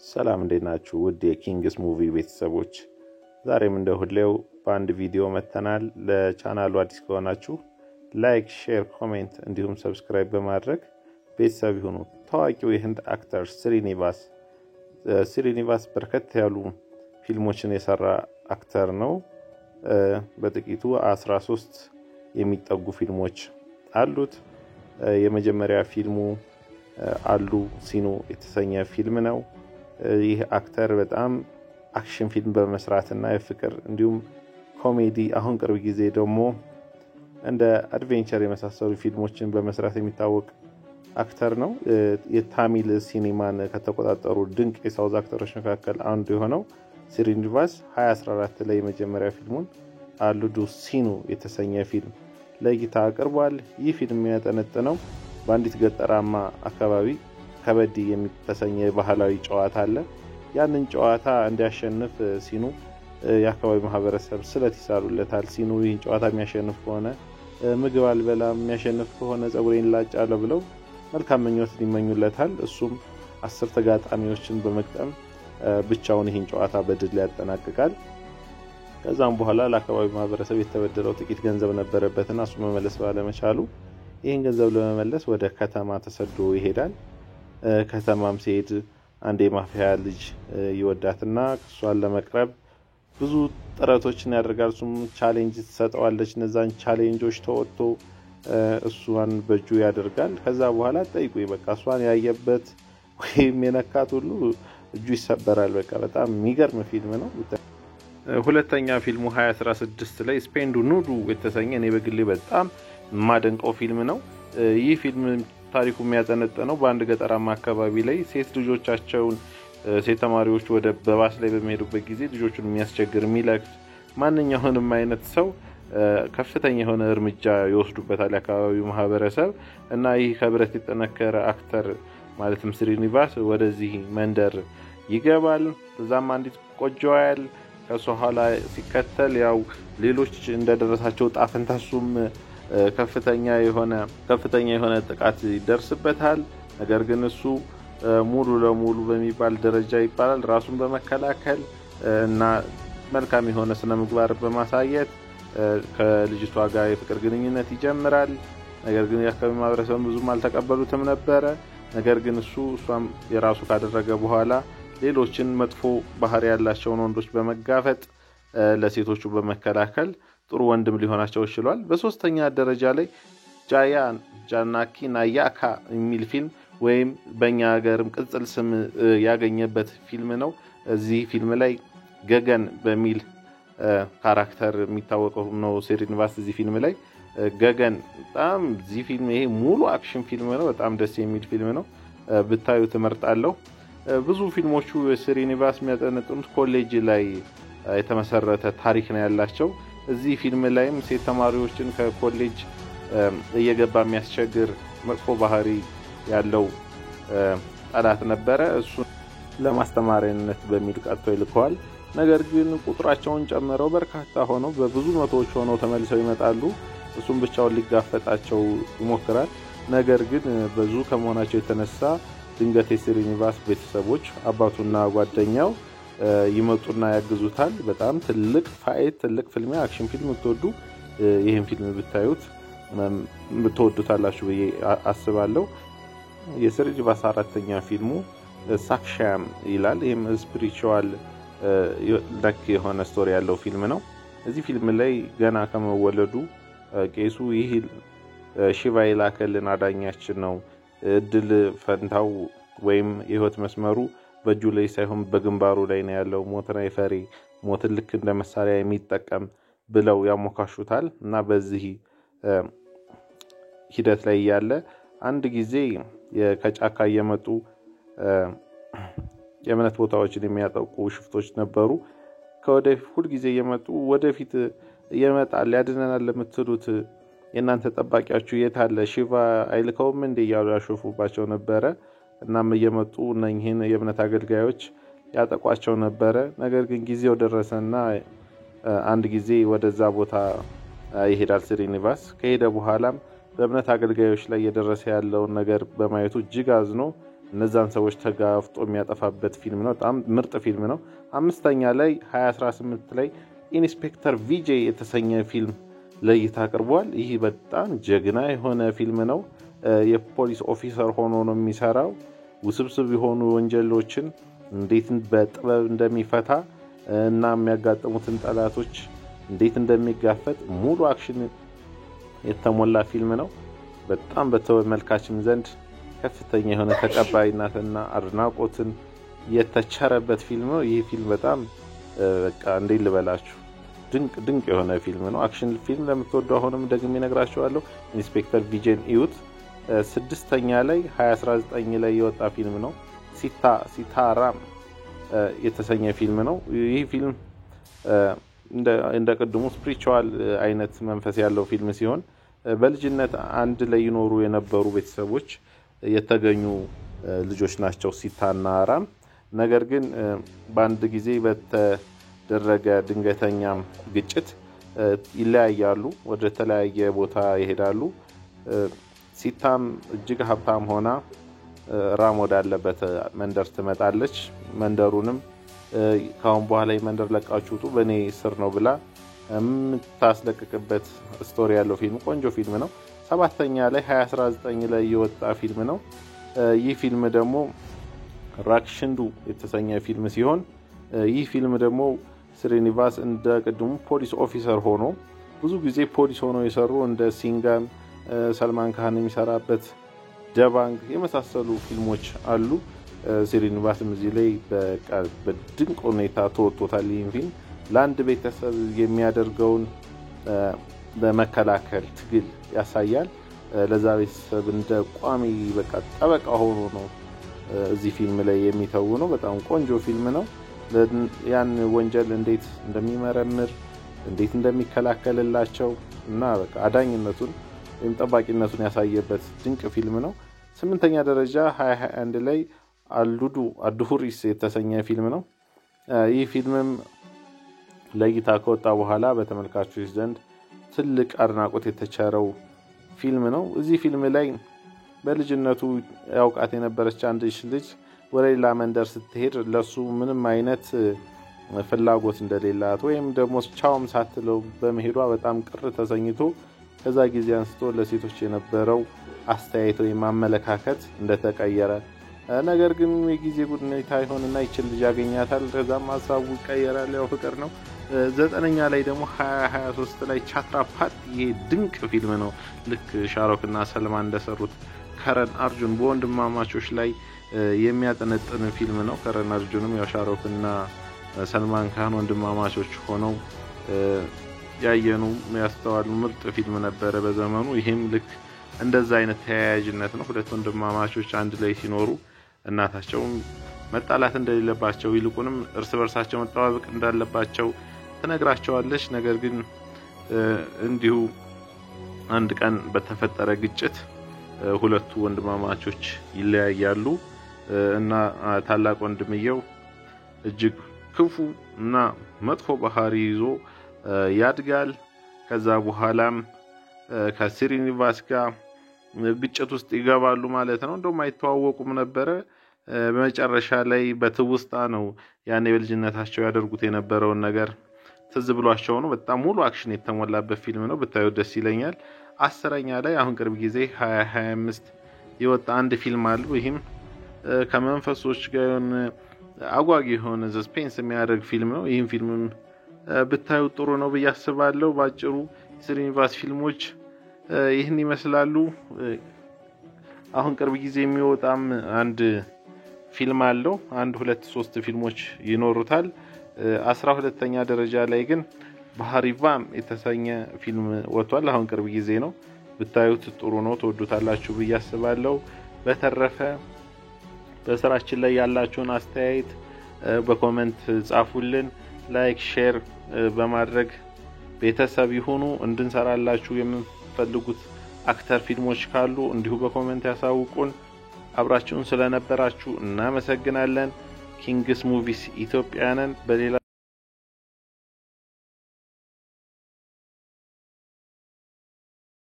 ሰላም እንዴት ናችሁ? ውድ የ Kings Movie ቤተሰቦች፣ ዛሬም እንደ ሁሌው በአንድ ቪዲዮ መጥተናል። ለቻናሉ አዲስ ከሆናችሁ like፣ share፣ comment እንዲሁም subscribe በማድረግ ቤተሰብ ይሁኑ። ታዋቂው የህንድ actor ስሪኒቫስ፣ ስሪኒቫስ በርከት ያሉ ፊልሞችን የሰራ actor ነው። በጥቂቱ 13 የሚጠጉ ፊልሞች አሉት። የመጀመሪያ ፊልሙ አሉ ሲኑ የተሰኘ ፊልም ነው። ይህ actor በጣም action ፊልም በመስራት እና የፍቅር እንዲሁም ኮሜዲ፣ አሁን ቅርብ ጊዜ ደግሞ እንደ adventure የመሳሰሉ ፊልሞችን በመስራት የሚታወቅ actor ነው። የታሚል ሲኒማን ከተቆጣጠሩ ድንቅ የ South actor ኦች መካከል አንዱ የሆነው ሲሪኒቫስ 2014 ላይ የመጀመሪያ ፊልሙን አሉዱ ሲኑ የተሰኘ ፊልም ለእይታ አቅርቧል። ይህ ፊልም የሚያጠነጥነው በአንዲት ገጠራማ አካባቢ ከበዲ የሚተሰኘ ባህላዊ ጨዋታ አለ። ያንን ጨዋታ እንዲያሸንፍ ሲኑ የአካባቢ ማህበረሰብ ስለት ይሳሉለታል። ሲኑ ይህን ጨዋታ የሚያሸንፍ ከሆነ ምግብ አልበላም፣ የሚያሸንፍ ከሆነ ፀጉሬን ላጫለሁ ብለው መልካም ምኞት ይመኙለታል። እሱም 10 ተጋጣሚዎችን በመግጠም ብቻውን ይህን ጨዋታ በድል ያጠናቅቃል። ከዛም በኋላ ለአካባቢ ማህበረሰብ የተበደረው ጥቂት ገንዘብ ነበረበትና እሱ መመለስ ባለመቻሉ ይህን ገንዘብ ለመመለስ ወደ ከተማ ተሰዶ ይሄዳል። ከተማም ሲሄድ አንድ የማፊያ ልጅ ይወዳትና እሷን ለመቅረብ ብዙ ጥረቶችን ያደርጋል። እሱም challenge ትሰጠዋለች። እነዛን challenge ኦች ተወጥቶ እሷን በእጁ ያደርጋል። ከዛ በኋላ ጠይቁ በቃ እሷን ያየበት ወይም የነካት ሁሉ እጁ ይሰበራል። በቃ በጣም የሚገርም ፊልም ነው። ሁለተኛ ፊልሙ 2016 ላይ ስፔንዱ ኑዱ የተሰኘ እኔ በግሌ በጣም የማደንቀው ፊልም ነው። ይህ ፊልም ታሪኩ የሚያጠነጥነው በአንድ ገጠራማ አካባቢ ላይ ሴት ልጆቻቸውን ሴት ተማሪዎች ወደ በባስ ላይ በሚሄዱበት ጊዜ ልጆቹን የሚያስቸግር፣ የሚለክፍ ማንኛውንም አይነት ሰው ከፍተኛ የሆነ እርምጃ ይወስዱበታል የአካባቢው ማህበረሰብ። እና ይህ ከብረት የጠነከረ actor ማለትም ስሪኒቫስ ወደዚህ መንደር ይገባል። እዛም አንዲት ቆጆ ያህል ከእሷ ኋላ ሲከተል ያው ሌሎች እንደደረሳቸው ጣፍንታ እሱም ከፍተኛ የሆነ ጥቃት ይደርስበታል። ነገር ግን እሱ ሙሉ ለሙሉ በሚባል ደረጃ ይባላል ራሱን በመከላከል እና መልካም የሆነ ስነ ምግባር በማሳየት ከልጅቷ ጋር የፍቅር ግንኙነት ይጀምራል። ነገር ግን የአካባቢ ማህበረሰብ ብዙም አልተቀበሉትም ነበረ። ነገር ግን እሱ እሷም የራሱ ካደረገ በኋላ ሌሎችን መጥፎ ባህሪ ያላቸውን ወንዶች በመጋፈጥ ለሴቶቹ በመከላከል ጥሩ ወንድም ሊሆናቸው ችሏል። በሶስተኛ ደረጃ ላይ ጃያ ጃናኪ ናያካ የሚል ፊልም ወይም በእኛ ሀገርም ቅጽል ስም ያገኘበት ፊልም ነው። እዚህ ፊልም ላይ ገገን በሚል character የሚታወቀው ነው ሲሪኒቫስ። እዚህ ፊልም ላይ ገገን በጣም እዚህ ፊልም ይሄ ሙሉ action ፊልም ነው። በጣም ደስ የሚል ፊልም ነው። ብታዩ ትመርጣለሁ። ብዙ ፊልሞቹ ሲሪኒቫስ የሚያጠነጥኑት ኮሌጅ ላይ የተመሰረተ ታሪክ ነው ያላቸው። እዚህ ፊልም ላይም ሴት ተማሪዎችን ከኮሌጅ እየገባ የሚያስቸግር መጥፎ ባህሪ ያለው ጠላት ነበረ። እሱን ለማስተማሪያነት በሚል ቀጥቶ ይልከዋል። ነገር ግን ቁጥራቸውን ጨምረው በርካታ ሆነው በብዙ መቶዎች ሆነው ተመልሰው ይመጣሉ። እሱም ብቻውን ሊጋፈጣቸው ይሞክራል። ነገር ግን ብዙ ከመሆናቸው የተነሳ ድንገት የሲሪኒቫስ ቤተሰቦች አባቱና ጓደኛው ይመጡና ያግዙታል። በጣም ትልቅ fight፣ ትልቅ ፍልሚያ፣ action ፊልም የምትወዱ ይህን ፊልም ብታዩት ትወዱታላችሁ ብዬ አስባለሁ። የሲሪኒቫስ አራተኛ ፊልሙ ሳክሻም ይላል። ይህም spiritual ነክ የሆነ story ያለው ፊልም ነው። እዚህ ፊልም ላይ ገና ከመወለዱ ቄሱ ይህ ሽቫ የላከልን አዳኛችን ነው፣ እድል ፈንታው ወይም የህይወት መስመሩ በእጁ ላይ ሳይሆን በግንባሩ ላይ ነው ያለው፣ ሞትን አይፈሪ፣ ሞትን ልክ እንደ መሳሪያ የሚጠቀም ብለው ያሞካሹታል። እና በዚህ ሂደት ላይ እያለ አንድ ጊዜ ከጫካ እየመጡ የእምነት ቦታዎችን የሚያጠቁ ሽፍቶች ነበሩ። ከወደፊት ሁልጊዜ እየመጡ ወደፊት ይመጣል ያድነናል ለምትሉት የእናንተ ጠባቂያችሁ የት አለ? ሽቫ አይልከውም እንዴ? እያሉ ያሾፉባቸው ነበረ። እናም እየመጡ እነኝህን የእምነት አገልጋዮች ያጠቋቸው ነበረ። ነገር ግን ጊዜው ደረሰና አንድ ጊዜ ወደዛ ቦታ ይሄዳል ሲሪኒቫስ። ከሄደ በኋላም በእምነት አገልጋዮች ላይ እየደረሰ ያለውን ነገር በማየቱ እጅግ አዝኖ እነዛን ሰዎች ተጋፍጦ የሚያጠፋበት ፊልም ነው። በጣም ምርጥ ፊልም ነው። አምስተኛ ላይ 2018 ላይ ኢንስፔክተር ቪጄ የተሰኘ ፊልም ለእይታ አቅርቧል። ይህ በጣም ጀግና የሆነ ፊልም ነው። የፖሊስ officer ሆኖ ነው የሚሰራው። ውስብስብ የሆኑ ወንጀሎችን እንዴት በጥበብ እንደሚፈታ እና የሚያጋጥሙትን ጠላቶች እንዴት እንደሚጋፈጥ ሙሉ action የተሞላ ፊልም ነው። በጣም በተመልካችም ዘንድ ከፍተኛ የሆነ ተቀባይነትና አድናቆትን የተቸረበት ፊልም ነው። ይህ ፊልም በጣም በቃ እንዴት ልበላችሁ ድንቅ ድንቅ የሆነ ፊልም ነው። Action ፊልም ለምትወዱ አሁንም ደግሜ እነግራችኋለሁ፣ ኢንስፔክተር ቪጄን እዩት። ስድስተኛ ላይ 2019 ላይ የወጣ ፊልም ነው። ሲታራም የተሰኘ ፊልም ነው። ይህ ፊልም እንደ ቅድሙ spiritual አይነት መንፈስ ያለው ፊልም ሲሆን በልጅነት አንድ ላይ ይኖሩ የነበሩ ቤተሰቦች የተገኙ ልጆች ናቸው ሲታና ራም። ነገር ግን በአንድ ጊዜ በተደረገ ድንገተኛ ግጭት ይለያያሉ፣ ወደ ተለያየ ቦታ ይሄዳሉ። ሲታም እጅግ ሀብታም ሆና ራም ወዳለበት መንደር ትመጣለች። መንደሩንም ከአሁን በኋላ መንደር ለቃችሁ ውጡ፣ በእኔ ስር ነው ብላ የምታስለቅቅበት story ያለው ፊልም ቆንጆ ፊልም ነው። ሰባተኛ ላይ 2019 ላይ የወጣ ፊልም ነው። ይህ ፊልም ደግሞ ራክሽንዱ የተሰኘ ፊልም ሲሆን ይህ ፊልም ደግሞ ስሪኒቫስ እንደ ቅድሙ ፖሊስ officer ሆኖ፣ ብዙ ጊዜ ፖሊስ ሆኖ የሰሩ እንደ ሲንጋም፣ ሰልማን ካህን የሚሰራበት ደባንግ የመሳሰሉ ፊልሞች አሉ። ሲሪኒቫስም እዚህ ላይ በድንቅ ሁኔታ ተወጥቶታል። ይህን ፊልም ለአንድ ቤተሰብ የሚያደርገውን በመከላከል ትግል ያሳያል። ለዛ ቤተሰብ እንደ ቋሚ በቃ ጠበቃ ሆኖ ነው እዚህ ፊልም ላይ የሚተውነው። በጣም ቆንጆ ፊልም ነው። ያን ወንጀል እንዴት እንደሚመረምር፣ እንዴት እንደሚከላከልላቸው እና በቃ አዳኝነቱን ወይም ጠባቂነቱን ያሳየበት ድንቅ ፊልም ነው። ስምንተኛ ደረጃ 2021 ላይ አሉዱ አድሁሪስ የተሰኘ ፊልም ነው። ይህ ፊልምም ለእይታ ከወጣ በኋላ በተመልካቾች ዘንድ ትልቅ አድናቆት የተቸረው ፊልም ነው። እዚህ ፊልም ላይ በልጅነቱ ያውቃት የነበረች አንድ ልጅ ወደ ሌላ መንደር ስትሄድ ለሱ ምንም አይነት ፍላጎት እንደሌላት ወይም ደግሞ ቻውም ሳትለው በመሄዷ በጣም ቅር ተሰኝቶ ከዛ ጊዜ አንስቶ ለሴቶች የነበረው አስተያየት ወይም አመለካከት እንደተቀየረ፣ ነገር ግን የጊዜ ሁኔታ ይሆንና ይችል ልጅ ያገኛታል። ከዛም ሀሳቡ ይቀየራል። ያው ፍቅር ነው። ዘጠነኛ ላይ ደግሞ 2023 ላይ ቻትራፓት፣ ይሄ ድንቅ ፊልም ነው። ልክ ሻሮክ እና ሰልማን እንደሰሩት ከረን አርጁን በወንድማማቾች ላይ የሚያጠነጥን ፊልም ነው። ከረን አርጁንም ያው ሻሮክ እና ሰልማን ካህን ወንድማማቾች ሆነው ያየኑ ያስተዋሉ ምርጥ ፊልም ነበረ በዘመኑ። ይህም ልክ እንደዛ አይነት ተያያዥነት ነው። ሁለት ወንድማማቾች አንድ ላይ ሲኖሩ እናታቸውም መጣላት እንደሌለባቸው ይልቁንም እርስ በርሳቸው መጠባበቅ እንዳለባቸው ትነግራቸዋለች። ነገር ግን እንዲሁ አንድ ቀን በተፈጠረ ግጭት ሁለቱ ወንድማማቾች ይለያያሉ እና ታላቅ ወንድምየው እጅግ ክፉ እና መጥፎ ባህሪ ይዞ ያድጋል። ከዛ በኋላም ከሲሪኒቫስ ጋር ግጭት ውስጥ ይገባሉ ማለት ነው። እንደውም አይተዋወቁም ነበረ። በመጨረሻ ላይ በትውስታ ነው ያኔ በልጅነታቸው ያደርጉት የነበረውን ነገር ትዝ ብሏቸው ነው። በጣም ሙሉ action የተሞላበት ፊልም ነው፣ ብታዩ ደስ ይለኛል። 10ኛ ላይ አሁን ቅርብ ጊዜ 2025 የወጣ አንድ ፊልም አሉ። ይህም ከመንፈሶች ጋር የሆነ አጓጊ የሆነ suspense የሚያደርግ ፊልም ነው። ይህም ፊልምም ብታዩ ጥሩ ነው ብዬ አስባለሁ። ባጭሩ የስሪኒቫስ ፊልሞች ይህን ይመስላሉ። አሁን ቅርብ ጊዜ የሚወጣም አንድ ፊልም አለው። አንድ ሁለት ሶስት ፊልሞች ይኖሩታል። 12ኛ ደረጃ ላይ ግን ባህሪቫም የተሰኘ ፊልም ወጥቷል። አሁን ቅርብ ጊዜ ነው። ብታዩት ጥሩ ነው፣ ትወዱታላችሁ ብዬ አስባለሁ። በተረፈ በስራችን ላይ ያላችሁን አስተያየት በ comment ጻፉልን። Like፣ share በማድረግ ቤተሰብ ይሁኑ። እንድንሰራላችሁ የምንፈልጉት actor ፊልሞች ካሉ እንዲሁ በ comment ያሳውቁን። አብራችሁን ስለነበራችሁ እናመሰግናለን። ኪንግስ ሙቪስ ኢትዮጵያንን በሌላ